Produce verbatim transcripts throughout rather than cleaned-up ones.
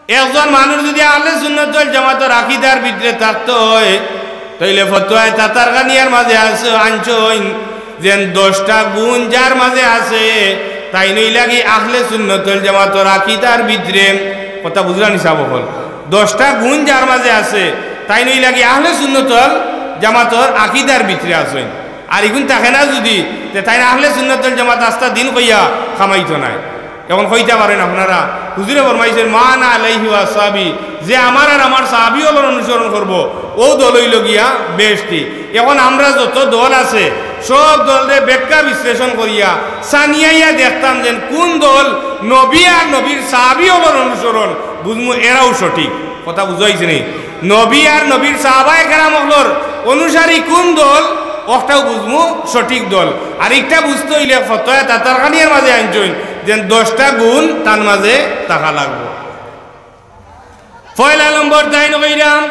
একজন মানুষ যুদি আহলে সুন্নত ওয়াল জামাতর আকিদার ভিতরে থাকতো অয়, তাইলে ফতোয়ায়ে তাতারখানিয়ার মাঝে আছে, আনছইন যেন দশটা গুণ যার মাঝে আছে, তাইন অইলা গি আহলে সুন্নত ওয়াল জামাতর আকিদার ভিতরে। কথা বুঝরা নি সাব অকল? দশটা গুণ যার মাঝে আছে, তাইন অইলা গি আহলে সুন্নত ওয়াল জামাতর আকিদার ভিতরে আছইন। আর ইগুন থাকে না যুদি, তে তাইন আহলে সুন্নত ওয়াল জামাত আস্তা দিন কইয়া কামাইতো নায়। এখন কইতা পারইন আপনারা, হুজুরে ফরমাইছইন, "মা আনা আলাইহি ওয়া আসহাবি", যে আমার আর আমার সাহাবী অকলর অনুসরণ করবো, অউ দল অইলো গিয়া বেহেশতি। এখন আমরা যত দল আছে, সব দলরে ব্যাখ্যা বিশ্লেষণ করিয়া ছানিয়াইয়া দেখতাম যেন কুন দল নবী আর নবীর সাহাবী অকলর অনুসরণ, বুঝমু এরাউ সঠিক। কথা বুঝা অইছে নি? নবী আর নবীর সাহাবায়ে কেরাম অকলর অনুসারী কুন দল, অকটাউ বুঝমু সঠিক দল। আর ইকটা বুঝতে অইলে ফতোয়ায়ে তাতারখানিয়ার মাঝে আনছইন যেন দশটা গুণ তান মাঝে থাকা লাগবো। পয়লা নম্বর তাইন কইরাম,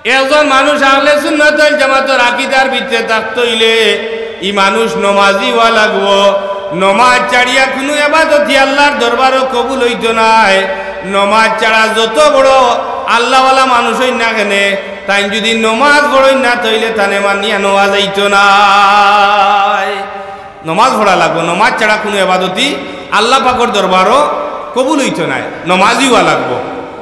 একজন মানুষ আহলে সুন্নত ওয়াল জামাতর আকিদার ভিতরে থাকতে অইলে ই মানুষ নমাজি অওয়া লাগবো। নমাজ ছাড়িয়া কুনু এবাদতি আল্লার দরবারো কবুল অইতো নায়। নমাজ ছাড়া যত বড় আল্লাওয়ালা মানুষ অইন না কেনে, তাইন যুদি নমাজ পড়ইন না, তাইলে তানে মানিয়া নেওয়া যাইতো নায়। নমাজ পড়া লাগবো, নমাজ ছাড়া কুনু এবাদতি আল্লা পাকর দরবারো কবুল অইতো নায়, নমাজি অওয়া লাগবো।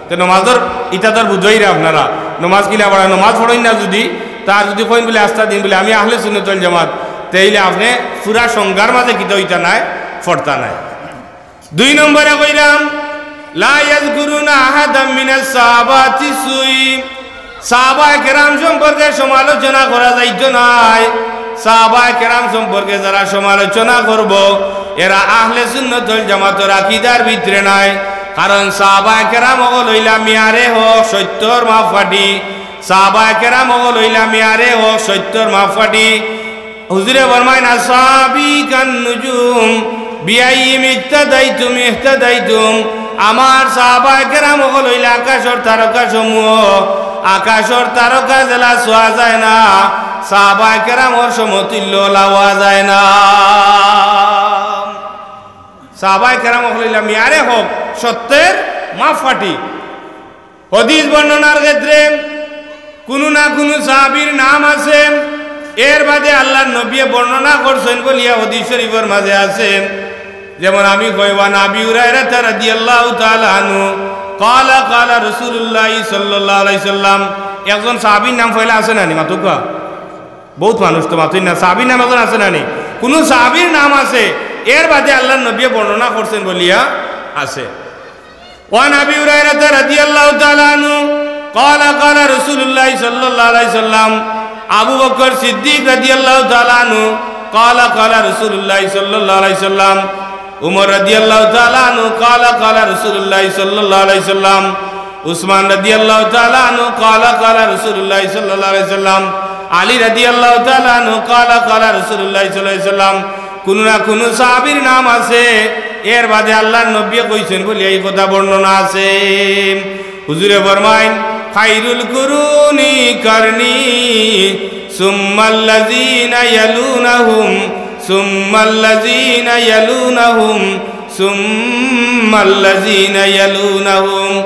তে নমাজর ইটা তো আর বুঝবায়রা আপনারা, নমাজ কিলা পড়া, নমাজ পড়ইন না যুদি, তার যুদি কইন বুলে আস্তা দিন বুলে আমি আহলে সুন্নত ওয়াল জামাত, তাইলে আপনে পুরা সংজ্ঞার মাঝে কিতা অইতা নায়, পড়তা নায়। দুই নম্বরে কইরাম, লা ইয়াযকুরুনা আহাদাম মিনাস সাহাবাতি সুই। সাহাবায়ে কেরাম সম্পর্কে সমালোচনা করা যাইতো নায়। সাহাবায়ে কেরাম সম্পর্কে যারা সমালোচনা করবো, এরা আহলে সুন্নত ওয়াল জামাতর আকিদার ভিতরে নায়। কারণ সাহাবায়ে কেরাম অকল অইলা মিয়ারে হক, সত্যর মাপকাঠি। সাহাবায়ে কেরাম অকল অইলা মিয়ারে হক, সত্যর মাপকাঠি। হুজুরে ফরমাইন, "আসহাবি কান নুজুম, বিআইয়িহিম ইক্তাদাইতুম ইহতাদাইতুম।" আমার সাহাবায়ে কেরাম অকল অইলা আকাশর তারকা সমূহ, আকাশর তারকা যেলা চোয়া যায় না, সাহাবায়ে কেরামর সমতুল্য অলা অওয়া যায় না। সাহাবায়ে কেরাম অকল অইলা মিয়ারে হক, সত্যর মাপকাঠি। হাদিস বর্ণনার ক্ষেত্রে কুনু না কুনু সাহাবীর নাম আছে, এর বাদে আল্লার নবীয়ে বর্ণনা করছইন বলিয়া হাদিস শরীফর মাঝে আছে। যেমন আমি কই, ওয়ান আবি হুরায়রাতা রাদিয়াল্লাহু তাআলা আনহু, ক্বালা ক্বালা রাসূলুল্লাহি সাল্লাল্লাহু আলাইহি ওয়াসাল্লাম। একজন সাহাবীর নাম পয়লা আছে না নি, মাতুক্কা? বউত মানুষ তো মাতইন না, সাহাবীর নাম একজন আছে না নি? কুনু সাহাবীর নাম আছে, এর বাদে আল্লার নবীয়ে বর্ণনা করছইন বলিয়া আছে। وعن أبي هريرة رضي الله تعالى عنه قال قال رسول الله صلى الله عليه وسلم। আবু বকর সিদ্দিক রাদিয়াল্লাহু তাআলা আনহু قال قال رسول الله صلى الله عليه وسلم। উমর রাদিয়াল্লাহু তাআলা আনহু قال قال رسول الله صلى الله عليه وسلم। উসমান রাদিয়াল্লাহু তাআলা আনহু قال قال رسول الله صلى الله عليه وسلم। আলী রাদিয়াল্লাহু তাআলা আনহু قال قال رسول الله صلى الله عليه وسلم। কুনু না কুনু সাহাবীর নাম আছে, এর বাদে আল্লার নবীয়ে কইছইন বলিয়া ই কথা বর্ণনা আছে। হুজুরে ফরমাইন, "খায়রুল কুরুনি কারনি, সুম্মাল্লাযীনা ইয়ালুনাহুম, সুম্মাল্লাযীনা ইয়ালুনাহুম, সুম্মাল্লাযীনা ইয়ালুনাহুম।"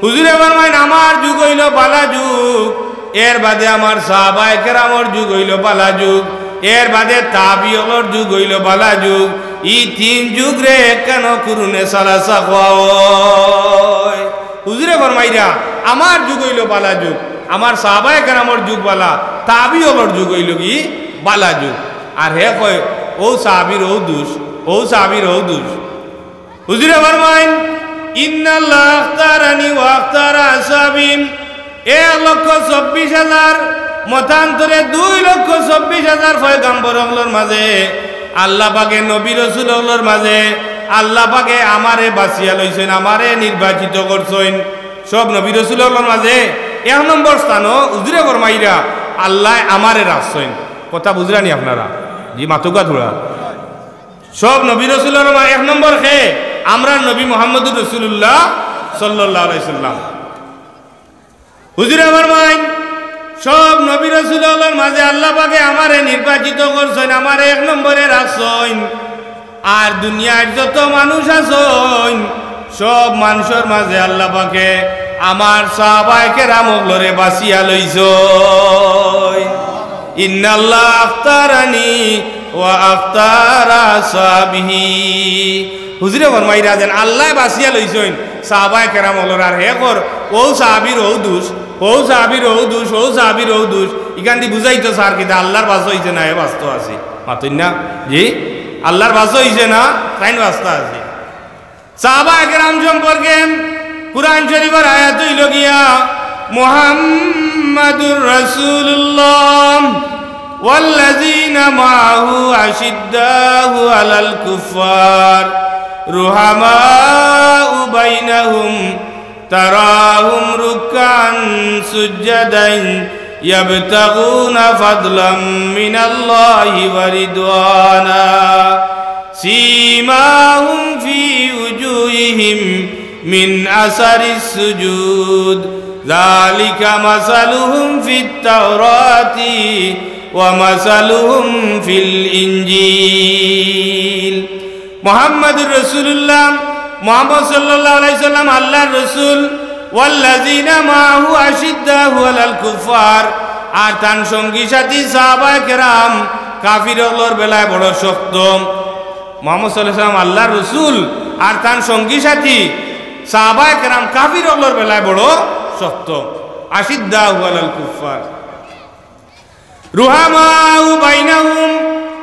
হুজুরে ফরমাইন, "আমার যুগ অইলো বালা যুগ, এর বাদে আমার সাহাবায়ে কেরামর যুগ অইলো বালা যুগ, এর বাদে তাবিঈনর যুগ অইলো বালা যুগ। ই তিন যুগরে কেনে কুরুনে সালাসা কওয়া অয়?" হুজুরে ফরমাইরা, "আমার যুগ অইলো বালা যুগ, আমার সাহাবায়ে কেরামর যুগ বালা, তাবিঈনর যুগ অইলো গি বালা যুগ।" আর হে কয়, "অউ সাহাবীর অউ দুষ, অউ সাহাবীর অউ দুষ।" হুজুরে ফরমাইন, "ইন্নাল্লাহা আখতারানি ওয়া আখতারা আসহাবি।" এক লক্ষ চব্বিশ হাজার, মতান্তরে দুই লক্ষ চব্বিশ হাজার পয়গাম্বর অকলর মাঝে, আল্লা পাকে নবী রসুল অকলর মাঝে, আল্লা পাকে আমারে বাছিয়া লইছইন, আমারে নির্বাচিত করছইন। সব নবী রসুল অকলর মাঝে এক নম্বর স্থানো হুজুরে ফরমাইরা, আল্লায় আমারে রাখছইন। কথা বুঝরা নি আপনারা? জি, মাতুক্কা থুড়া। সব নবী রসুলর মা-, এক নম্বর কে? আমরার নবী মুহাম্মদুর রাসূলুল্লাহ সাল্লাল্লাহু আলাইহি সাল্লাম। হুজুরে ফরমাইন, সব নবী রসুল অকলর মাঝে আল্লা পাকে আমারে নির্বাচিত করছইন, আমারে এক নম্বরে রাখছইন। আর দুনিয়ার যত মানুষ আছইন, সব মানষর মাজে আল্লা পাকে আমার সাহাবায়ে কেরাম অকলরে বাছিয়া লইছইন। ইন্নাল্লাহ আখতারানি ওয়া আখতারা সাহাবিহি। হুজুরে ফরমাইরা যেন আল্লায় বাছিয়া লইছইন সাহাবায়ে কেরাম অকলরে, আর হে কর, অউ সাহাবির অউ দুষ, অউ সাহাবির অউ দুষ, অউ সাহাবির অউ দুষ। ইখানদি বুঝাইতো চার কিতা, আল্লার বাছা অইছে না, হে বাছতো আছে। মাতইন না? জি? আল্লার বাছা অইছে না, তাইন বাছতা আছে। সাহাবায়ে কেরাম সম্পর্কে কুরআন শরীফর আয়াত অইলো গিয়া, মুহাম্মাদুর রাসূলুল্লাহ ওয়াল্লাযীনা মাআহু আশিদ্দাউ আলাল কুফফার রুহামাউ বাইনাহুম তারাহুম রুক্কাআন সুজ্জাদান ইয়াবতাগুনা ফাদলাম মিনাল্লাহি ওয়া রিদওয়ানা। سيماهم في وجوههم من أثر السجود، ذلك مثلهم في التوراة ومثلهم في الإنجيل. মুহাম্মাদুর রাসূলুল্লাহ, মুহাম্মদ সাল্লাল্লাহু আলাইহি সাল্লাম আল্লার রাসূল, ওয়াল্লাযীনা মাআহু আশিদ্দাউ আলাল কুফফার, আর তান সঙ্গী সাথী সাহাবায়ে কেরাম কাফির অকলর বেলায় বড় শক্ত। মুহাম্মদ সাল্লাল্লাহু আলাইহি সাল্লাম আল্লার রাসূল আর তান সঙ্গী সাথী সাহাবায়ে কেরাম কাফির অকলর বেলায় বড় শক্ত। আশিদ্দাউ আলাল কুফফার। রুহামাউ বাইনাহুম,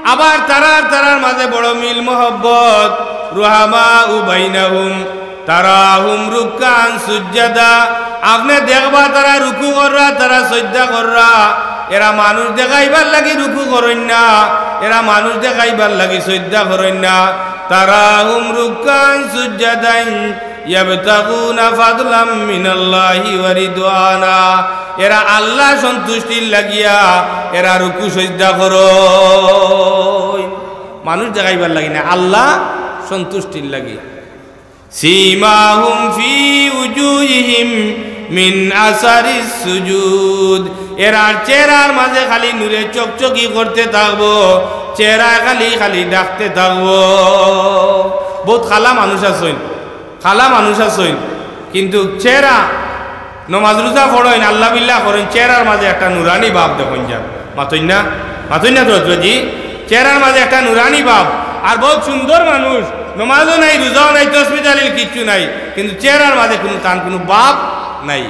আবার তারার তারার মাজে বড় মিল মহব্বত। রুহামাউ বাইনাহুম, তারাহুম রুক্কাআন সুজ্জাদা, আপনে দেখবা তারা রুকু কররা, তারা সইজদা কররা। এরা মানুষ দেখাইবার লাগি রুকু করইন না, এরা মানুষ দেখাইবার লাগি সইজদা করইন না। তারাহুম রুক্কাআন সুজ্জাদান ইয়াবতাগুনা ফাদলাম মিনাল্লাহি ওয়া রিদওয়ানা। এরা আল্লার সন্তুষ্টির লাগিয়া এরা রুকু সইজদা করইন। মানুষ দেখাইবার লাগি না, আল্লা সন্তুষ্টির লাগি। সিমাহুম ফি উজুহিহিম মিন আসারিস সুজুদ। এরার চেহারার মাজে খালি নূরে চকচকি করতে থাকবো, চেহারা খালি খালি ডাকতে থাকবো। বউত কালা মানুষ আছইন, কালা মানুষ আছইন, কিন্তু চেহারা, নমাজ রুজা পড়ইন, আল্লা বিল্লা করইন, চেহারার মাজে একটা নুরানি ভাব দেখইন যার। মাতইন না? মাতইন না তো, জি? চেহারার মাজে একটা নুরানি ভাব। আর বউত সুন্দর মানুষ, নমাজও নাই, রুজাও নাই, তসবি তাহলিল কিচ্ছু নাই, কিন্তু চেহারার মাজে কুনু, তান কুনু ভাব নাই।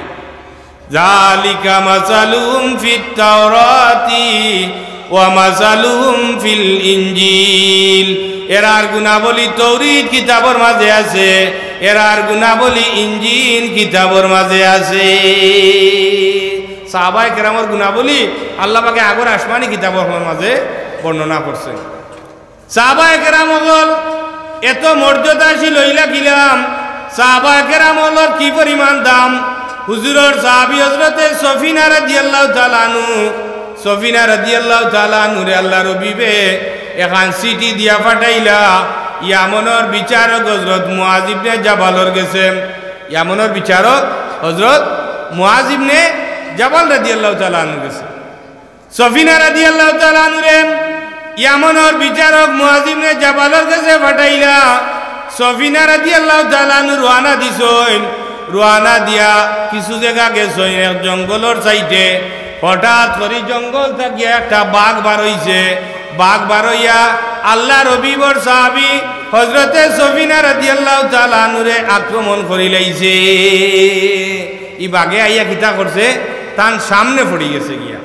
যালিকা মাসালুহুম ফিত তাওরাতি ওয়া মাসালুহুম ফিল ইনজিল। এরার গুণাবলী তৌরিত কিতাবর মাজে আছে, এরার গুণাবলী ইনজিল কিতাবর মাজে আছে। সাহাবায়ে কেরামর গুণাবলী আল্লা পাকে আগর আসমানি কিতাবর মাজে বর্ণনা করছইন। সাহাবায়ে কেরাম অকল এত মর্যাদাশীল অইলা কিলান, সাহাবায়ে কেরাম অকলর কি পরিমাণ দাম। হুজুরর সাহাবী হজরতে সফিনা রাদিয়াল্লাহু তাআলা আনহু, সফিনা রাদিয়াল্লাহু তাআলা আনহুরে আল্লার হাবিবে একখান চিঠি দিয়া পাঠাইলা ইয়ামনর বিচারক হজরত মুআজ ইবনে জাবালর গেছে। ইয়ামনর বিচারক হজরত মুআজ ইবনে জাবাল রাদিয়াল্লাহু তাআলা আনহুর গেছে। সফিনা রাদিয়াল্লাহু তাআলা আনহুরে ইয়ামনর বিচারক মুআজ ইবনে জাবালর গেছে পাঠাইলা। সফিনা রাদিয়াল্লাহু তাআলা আনহু রওয়ানা দিছইন। রওয়ানা দিয়া কিছু জাগা গেছইন, এক জঙ্গলর সাইডে। হঠাৎ করি জঙ্গল থাকিয়া একটা বাঘ বার অইছে। বাঘ বার অইয়া আল্লার হাবিবর সাহাবী হজরতে সফিনা রাদিয়াল্লাহু তাআলা আনহুরে আক্রমণ করিলাইছে। ই বাঘে আইয়া কিতা করছে, তান সামনে পড়ি গেছে গিয়া।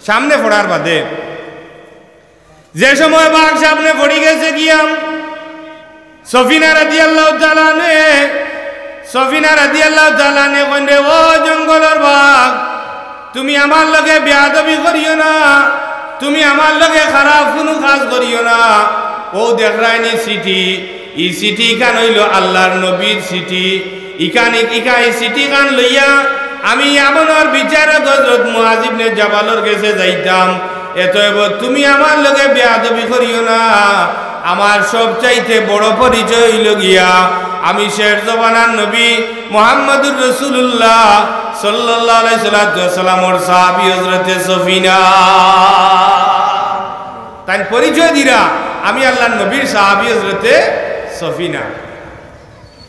সামনে পড়ার বাদে যে সময় বাঘ সামনে পড়ি গেছে গিয়া, সফিনা রাদিয়াল্লাহু তাআলা আনহু, সফিনা রাদিয়াল্লাহু তাআলা আনহু কইন রে, "ও জঙ্গলর বাঘ, তুমি আমার লগে বেয়াদবি করিও না, তুমি আমার লগে খারাপ কুনু কাজ করিও না।" অউ দেখরায়নি চিঠি, ই চিঠি ইখান অইলো আল্লার নবীর চিঠি। ইখান, ইখান, ই চিঠিখান লইয়া আমি ইয়ামনর বিচারক হজরত মুআজ ইবনে জাবালর গেছে যাইতাম। অতএব তুমি আমার লগে বেয়াদবি করিও না। আমার সবচাইতে বড় পরিচয় অইলো গিয়া আমি শেষ জমানার নবী মুহাম্মাদুর রাসূলুল্লাহ সাল্লাল্লাহু আলাইহি সাল্লাতু ওয়াসাল্লামর সাহাবী হজরতে সফিনা। তাইন পরিচয় দিরা, "আমি আল্লার নবীর সাহাবী হজরতে সফিনা।"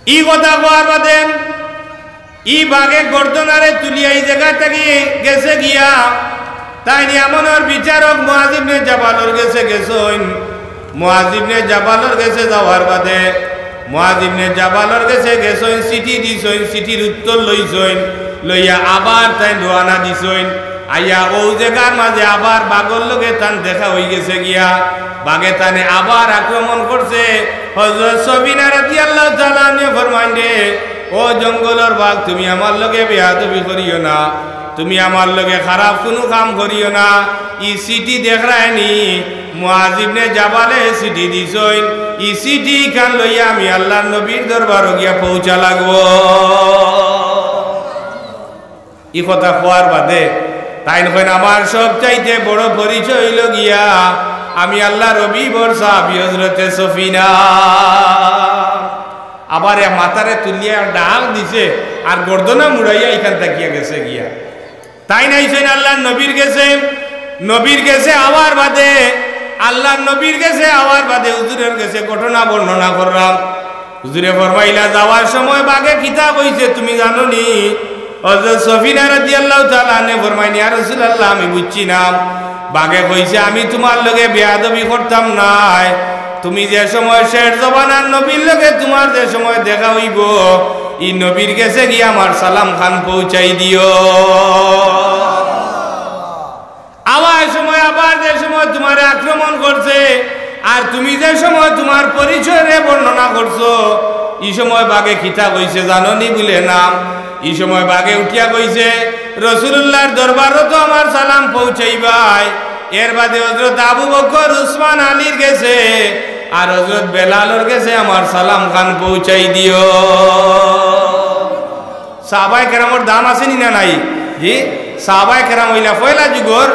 ই কথা কওয়ার বাদে ই বাঘে গর্দনারে তুলিয়া ই জাগা থাকি গেছে গিয়া। তাইন ইয়ামনর বিচারক মুআজ ইবনে জাবালর গেছে গেছইন। মুআজ ইবনে জাবালর গেছে যাওয়ার বাদে মুআজ ইবনে জাবালর গেছে গেছইন, চিঠি দিছইন, চিঠির উত্তর লইছইন, লইয়া আবার তাইন রওয়ানা দিছইন। আইয়া অউ জাগার মাঝে আবার বাঘর লগে তান দেখা অইগেছে গিয়া। বাঘে তানে আবার আক্রমণ করছে। হযরত সফিনা রাদিয়াল্লাহু তাআলা আনহা ফরমাইন দে, "ও জঙ্গলর বাঘ, তুমি আমার লগে বেয়াদবি করিও না, তুমি আমার লগে খারাপ কুনু কাম করিও না।" ই চিঠি দেখরায়নি, মুআজ ইবনে জাবালে চিঠি দিছইন, ই চিঠি ইখান লইয়া আমি আল্লাহর নবীর দরবারো গিয়া পৌঁছা লাগবো। ই কথা কওয়ার বাদে তাইন কইন, "আমার সবচাইতে বড় পরিচয় অইলো গিয়া আমি আল্লাহর হাবিবর সাহাবী হযরতে সফিনা।" আবার এক মাথারে তুলিয়া ডাক দিছে, আর গর্দনা মুড়াইয়া ইখান থাকিয়া গেছে গিয়া। তাইন আইছইন আল্লাহর নবীর গেছে, নবীর গেছে আওয়ার বাদে, আল্লাহর নবীর গেছে আওয়ার বাদে হুজুরর গেছে ঘটনা বর্ণনা করলাম। হুজুরে ফরমাইলা, "যাওয়ার সময় বাঘে কিতা কইছে তুমি জানো নি?" হযরত সফিনা রাদিয়াল্লাহু তাআলা আনহা ফরমাইন, "ইয়া রাসূলুল্লাহ, আমি বুঝছি না।" বাঘে কইছে, "আমি তুমার লগে বেয়াদবি করতাম নায়। তুমি যে সময় শেষ জমানার নবীর লগে তুমার যে সময় দেখা অইবো, ই নবীর গেছে গিয়া আমার সালাম খান পৌঁছাই দিও।" আওয়ার সময় আবার যে সময় তুমারে আক্রমণ করছে, আর তুমি যে সময় তুমার পরিচয়রে বর্ণনা করছো, ই সময় বাঘে কিতা কইছে জানো নি? বুলে, "না।" ই সময় বাঘে উঠিয়া কইছে, "রাসূলুল্লাহর দরবারো তো আমার সালাম পৌঁছাইবায়, এর বাদে হযরত আবু বকর, উসমান, আলীর গেছে আর হযরত বেলালর গেছে আমার সালাম খান পৌঁছাই দিও।" সাহাবায়ে কেরামর দাম আছে নি না নাই? জি, সাহাবায়ে কেরাম অইলা পয়লা যুগর,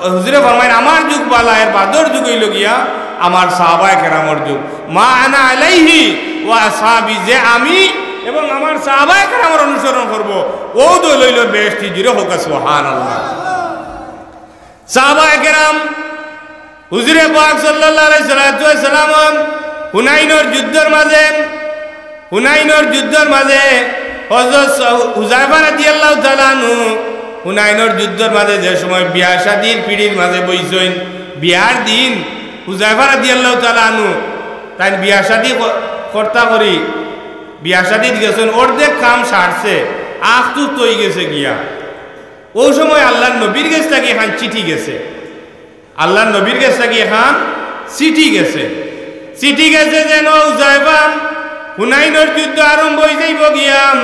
হুজুরে ফরমাইন, "আমার যুগ বালা, এর বাদর যুগ অইলো গিয়া আমার সাহাবায়ে কেরামর যুগ।" "মা আনা আলাইহি ওয়া আসহাবি", যে আমি এবং আমার সাহাবায়ে কেরামর অনুসরণ করবো, অউ দল অইলো বেহেশতি। জুরে কউক্কা সুবহানাল্লাহ। সাহাবায়ে কেরাম, হুজুরে পাক সাল্লাল্লাহু আলাইহি সাল্লাতু ওয়াস সালাম হুনাইনর যুদ্ধর মাঝে, হুনাইনর যুদ্ধর মাঝে হযরত হুজাইফা রাদিয়াল্লাহু তাআলা আনহু হুনাইনর যুদ্ধর মাঝে যে সময় বিয়া শাদির পিড়ির মাঝে বইছইন, বিয়ার দিন হুজাইফা রাদিয়াল্লাহু তাআলা আনহু তাইন বিয়া শাদি ক-, করতা করি বিয়া শাদিত গেছইন, অর্ধেক কাম সারছে, আখতুক অইগেছে গিয়া। অউ সময় আল্লাহর নবীর গেছ থাকি এখান চিঠি গেছে। আল্লাহর নবীর গেছ থাকি এখান চিঠি গেছে। চিঠি গেছে যেন, "হুজাইফা, হুনাইনর যুদ্ধ আরম্ভ অইযাইবো গিয়া।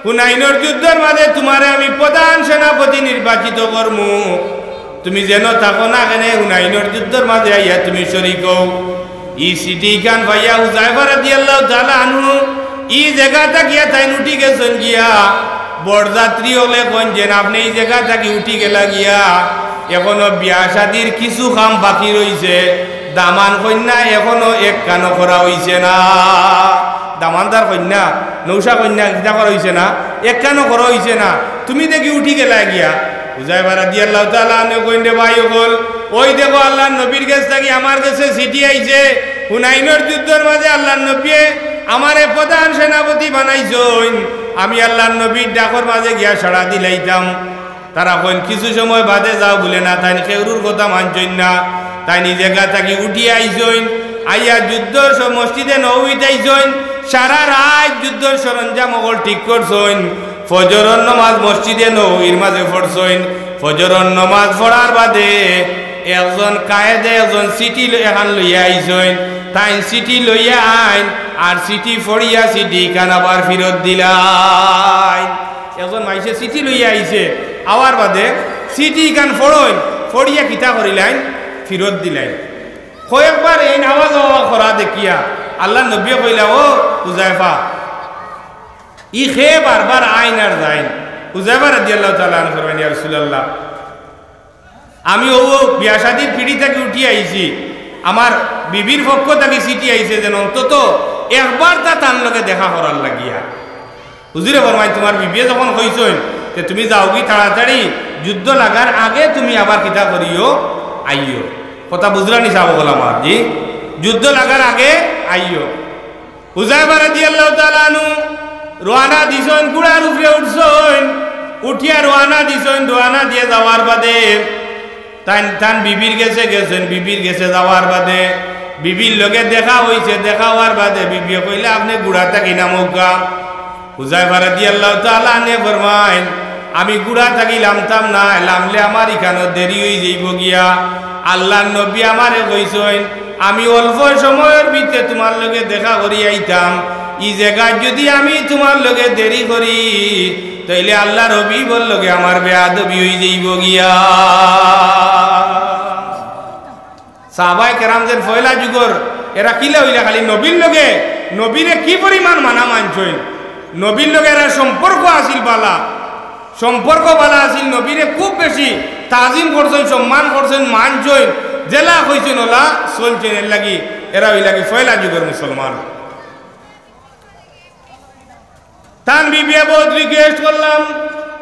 হুনাইনর যুদ্ধর মাঝে তুমারে আমি প্রধান সেনাপতি নির্বাচিত করমু। তুমি যেন থাকো না কেনে, হুনাইনর যুদ্ধর মাঝে আইয়া তুমি শরিক অও।" ই চিঠি ইখান পাইয়া হুজাইফা রাদিয়াল্লাহু তাআলা আনহু ই জাগা থাকিয়া তাইন উঠি গেছইন গিয়া। বরযাত্রী অকলে কইন যেন, "আপনে ই জাগা থাকি উঠি গেলা গিয়া, এখনো বিয়া শাদির কিছু কাম বাকি রইছে, দামান কইন্যা এখনো একখানো করা অইছে না।" দামানদার কইন্যা, নওশা কইন্যা, কিতা করা অইছে না, একখানো করা অইছে না, তুমি দেখি উঠি গেলা গিয়া। হুজাইফা রাদিয়াল্লাহু তাআলা আনহু কইন, "রে ভাই অকল, অউ দেখো আল্লাহর নবীর গেছ থাকি আমার গেছে চিঠি আইছে, হুনাইনর যুদ্ধর মাঝে আল্লাহর নবীয়ে আমারে প্রধান সেনাপতি বানাইছইন, আমি আল্লাহর নবীর ডাকর মাঝে গিয়া সাড়া দিলাইতাম।" তারা কইন, "কিছু সময় বাদে যাও।" বুলে, না, তাইন কেউরুর কথা মানছইন না। তাইন ই জাগা থাকি উঠিয়া আইছইন, আইয়া যুদ্ধর স-, মসজিদে নববীত আইছইন, সারা রাইত যুদ্ধর সরঞ্জাম অকল ঠিক করছইন। ফজরর নমাজ মসজিদে নববীর মাঝে পড়ছইন। ফজরর নমাজ পড়ার বাদে একজন কায়েদে একজন চিঠি ল-, এখান লইয়া আইছইন। তাইন চিঠি লইয়া আইন, আর চিঠি পড়িয়া চিঠি ইখান আবার ফিরত দিলাইন। একজন মাইনষে চিঠি লইয়া আইছে, আওয়ার বাদে চিঠি ইখান পড়ইন, পড়িয়া কিতা করিলাইন? ফিরত দিলাইন। কয়েকবার এইন আওয়া যাওয়া করা দেখিয়া আল্লাহর নবীয়ে কইলা, "ও হুজাইফা, ই কে বারবার আইন আর যাইন?" হুজাইফা রাদিয়াল্লাহু তাআলা আনহু ফরমাইন, "ইয়া রাসূলুল্লাহ, আমি অউ বিয়া শাদির পিড়ি থাকি উঠি আইছি, আমার বিবির পক্ষ থাকি চিঠি আইছে যেন অন্তত একবার তা তান লগে দেখা করার লাগিয়া।" হুজুরে ফরমাইন, "তুমার বিবিয়ে যখন কইছইন যে তুমি যাওগি তাড়াতাড়ি যুদ্ধ লাগার আগে তুমি আবার কিতা করিও, আইও।" কথা বুঝরা নি সাব অকল আমার? জি, যুদ্ধ লাগার আগে আইও। হুজাইফা রাদিয়াল্লাহু তাআলা আনহু রওয়ানা দিছইন, ঘুড়ার উপরে উঠছইন, উঠিয়া রওয়ানা দিছইন। রওয়ানা দিয়া যাওয়ার বাদে তাইন, তান বিবির গেছে গেছইন। বিবির গেছে যাওয়ার বাদে বিবির লগে দেখা অইছে। দেখা অওয়ার বাদে বিবিয়ে কইলা, "আপনে ঘুড়া থাকি নামউক্কা।" হুজাইফা রাদিয়াল্লাহু তাআলা আনহু ফরমাইন, "আমি ঘুড়া থাকি লামতাম নায়, লামলে আমার ইখানো দেরি অইযাইবো গিয়া। আল্লার নবী আমারে কইছইন, আমি অল্প সময়র ভিতরে তুমার লগে দেখা করি আইতাম। ই জাগাত যুদি আমি তুমার লগে দেরি করি, তাইলে আল্লার হাবিবর লগে আমার বেয়াদবি অইযাইবো গিয়া।" সাহাবায়ে কেরাম যেন পয়লা যুগর, এরা কিলা অইলা খালি নবীর লগে, নবীরে কি পরিমাণ মানা মানছইন, নবীর লগে এরার সম্পর্ক আছিল বালা, সম্পর্ক বালা আছিল, নবীরে খুব বেশি তাজিম করছইন, সম্মান করছইন, মানছইন, যেলা কইছইন অলা চলছইন। এরলাগি এরা অইলা গি পয়লা যুগর মুসলমান। তান বিবিয়ে বউত request করলাম,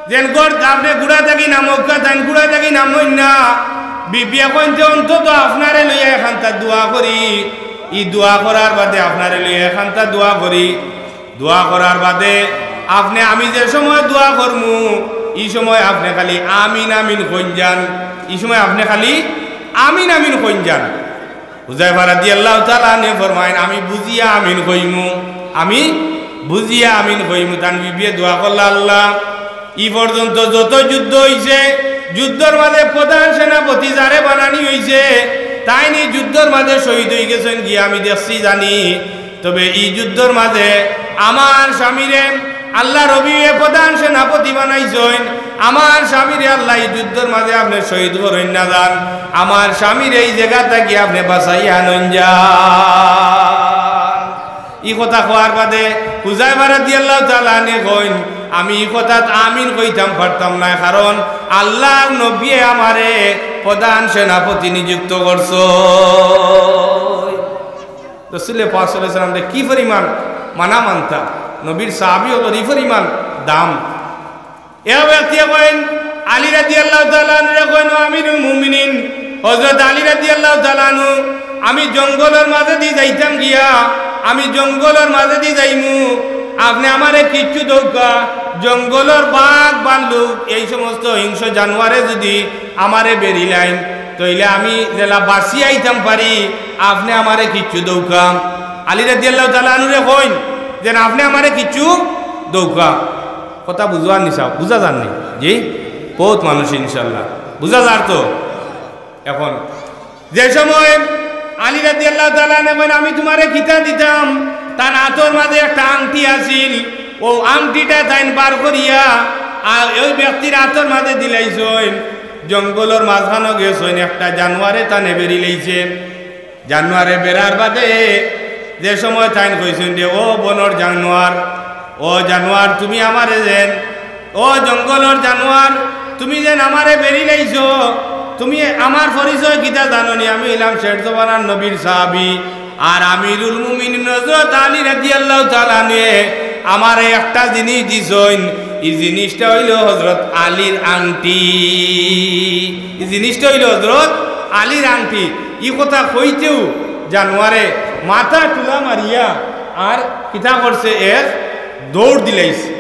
যেন ঘর আপনে ঘুড়া থাকি নামউক্কা, তাইন ঘুড়া থাকি নামইন না। বিবিয়ে কইন যে অন্তত আপনারে লইয়া এখানতা দোয়া করি, ই দোয়া করার বাদে আপনারে লইয়া এখানতা দোয়া করি। দোয়া করার বাদে আপনে আমি যে সময় দোয়া করমু, ই সময় আপনে খালি আমিন আমিন কইন যান, ই সময় আপনে খালি আমিন আমিন কইন যান। হুজাইফা রাদিয়াল্লাহু তাআলা আনহু ফরমাইন, "আমি বুঝিয়া আমিন কইমু, আমি বুঝিয়া আমিন কইমু।" তান বিবিয়ে দোয়া করলা, "আল্লাহ, ই পর্যন্ত যত যুদ্ধ অইছে, যুদ্ধর মাঝে প্রধান সেনাপতি যারে বানানি অইছে, তাইন ই যুদ্ধর মাঝে শহীদ অইগেছইন গিয়া আমি দেখছি জানি। তবে ই যুদ্ধর মাঝে আমার স্বামীরে আল্লার হাবিবে প্রধান সেনাপতি বানাইছইন, আমার স্বামীরে আল্লায় ই যুদ্ধর মাঝে আপনে শহীদ করইন না যান, আমার স্বামীরে ই জাগা থাকি আপনে বাঁচাইয়া আনইন যান।" ই কথা কওয়ার বাদে হুজাইফা রাদিয়াল্লাহু তাআলা আনহু কইন, "আমি ই কথাত আমিন কইতাম পারতাম নায়, কারণ আল্লার নবীয়ে আমারে প্রধান সেনাপতি নিযুক্ত করছইন।" রাসূলে পাক সাল্লাল্লাহু আলাইহি ওয়াসাল্লামরে কি পরিমাণ মানা মানতা, নবীর সাহাবী অকলর ই পরিমাণ দাম। এ ব্যক্তিয়ে কইন, আলী রাদিয়াল্লাহু তাআলা আনহুরে কইন, "ও আমিরুল মুমিনিন, হযরত আলী রাদিয়াল্লাহু তাআলা আনহু, আমি জঙ্গলর মাঝেদি যাইতাম গিয়া, আমি জঙ্গলর মাঝেদি যাইমু, আপনে আমারে কিচ্ছু দেউক্কা, জঙ্গলর বাঘ, ভাল্লুক, এই সমস্ত হিংস্র জানোয়ারে যুদি আমারে বেড়িলাইন, তাইলে আমি যেলা বাঁচিয়া আইতাম পারি, আপনে আমারে কিচ্ছু দেউক্কা।" আলী রাদিয়াল্লাহু তাআলা আনহুরে কইন যেন, "আপনে আমারে কিচ্ছু দেউক্কা।" কথা বুঝার নি সাব, বুঝা যার নি? জি, বউত মানুষ ইনশাআল্লাহ বুঝা যার তো। এখন যে সময় আলী রাদিয়াল্লাহু তাআলা আনহু কইন, "আমি তুমারে কিতা দিতাম?" তান আতর মাঝে একটা আংটি আছিল, অউ আংটিটা তাইন বার করিয়া আর ওই ব্যক্তির আতর মাঝে দিলাইছইন। জঙ্গলর মাঝখানো গেছইন, একটা জানোয়ারে তানে বেড়িলাইছে। জানোয়ারে বেড়ার বাদে যে সময় তাইন কইছইন যে, "ও বনর জানোয়ার, ও জানোয়ার, তুমি আমারে যেন, ও জঙ্গলর জানোয়ার, তুমি যেন আমারে বেড়িলাইছো, তুমি আমার পরিচয় কিতা জানো নি? আমি অইলাম শেষ জমানার নবীর সাহাবী, আর আমিরুল মুমিনিন হযরত আলী রাদিয়াল্লাহু তাআলা আনহুয়ে আমারে একটা জিনিস দিছইন, ই জিনিসটা অইলো হযরত আলীর আংটি, ই জিনিসটা অইলো হযরত আলীর আংটি।" ই কথা কইতেউ জানোয়ারে মাথা তুলা মারিয়া আর কিতা করছে, এক দৌড় দিলাইছে,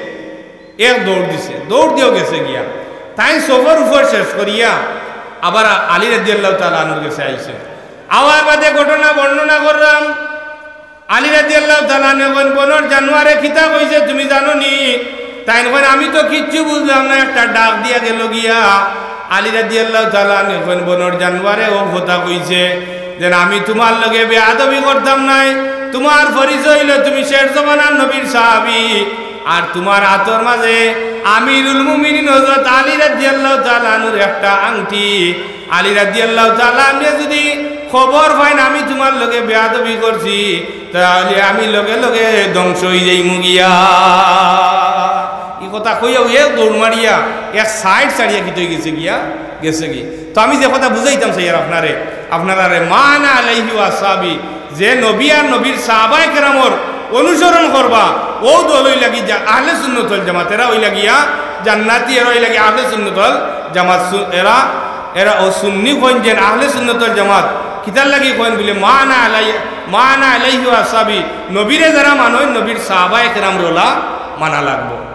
এক দৌড় দিছে, দৌড় দিয়াউ গেছে গিয়া। তাইন সফর উফর শেষ করিয়া আবার আলী রাদিয়াল্লাহু তাআলা আনহুর গেছে আইছে। আওয়ার বাদে ঘটনা বর্ণনা করলাম। আলী রাদিয়াল্লাহু তাআলা আনহু কইন, "বনর জানোয়ারে কিতা কইছে তুমি জানো নি?" তাইন কইন, "আমি তো কিচ্ছু বুঝলাম না, একটা ডাক দিয়া গেল গিয়া।" আলী রাদিয়াল্লাহু তাআলা আনহু কইন, "বনর জানোয়ারে অউ কথা কইছে যেন আমি তুমার লগে বেয়াদবি করতাম নায়, তুমার পরিচয় অইলো তুমি শেষ জমানার নবীর সাহাবী, আর তুমার আতর মাঝে আমিরুল মুমিনিন হযরত আলী রাদিয়াল্লাহু তাআলা আনহুর একটা আংটি। আলী রাদিয়াল্লাহু তাআলা আনহু যুদি খবর পাইন আমি তুমার লগে বেয়াদবি করছি, তাইলে আমি লগে লগে ধ্বংস অইযাইমু গিয়া।" ই কথা কইয়াউ এক দৌড় মারিয়া এক সাইড ছাড়িয়া কিতা অইগেছে গিয়া, গেছে গি। তো আমি যে কথা বুঝাইতাম চাইয়ার আপনারে, আপনারারে, মা আনা আলাইহি ওয়া আসহাবি, যে নবী আর নবীর সাহাবায়ে কেরামর অনুসরণ করবা, অউ দল অইলা গি যা আহলে সুন্নত ওয়াল জামাত, এরা অইলা গিয়া জান্নাতি, এরা অইলা গি আহলে সুন্নত ওয়াল জামাত, সু-, এরা, এরা অউ সুন্নি কইন যেন আহলে সুন্নত ওয়াল জামাত, কিতার লাগি কইন বুলে, "মা আনা আলাই-, মা আনা আলাইহি ওয়া আসহাবি", নবীরে যারা মানইন, নবীর সাহাবায়ে কেরামরে অলা মানা লাগবো।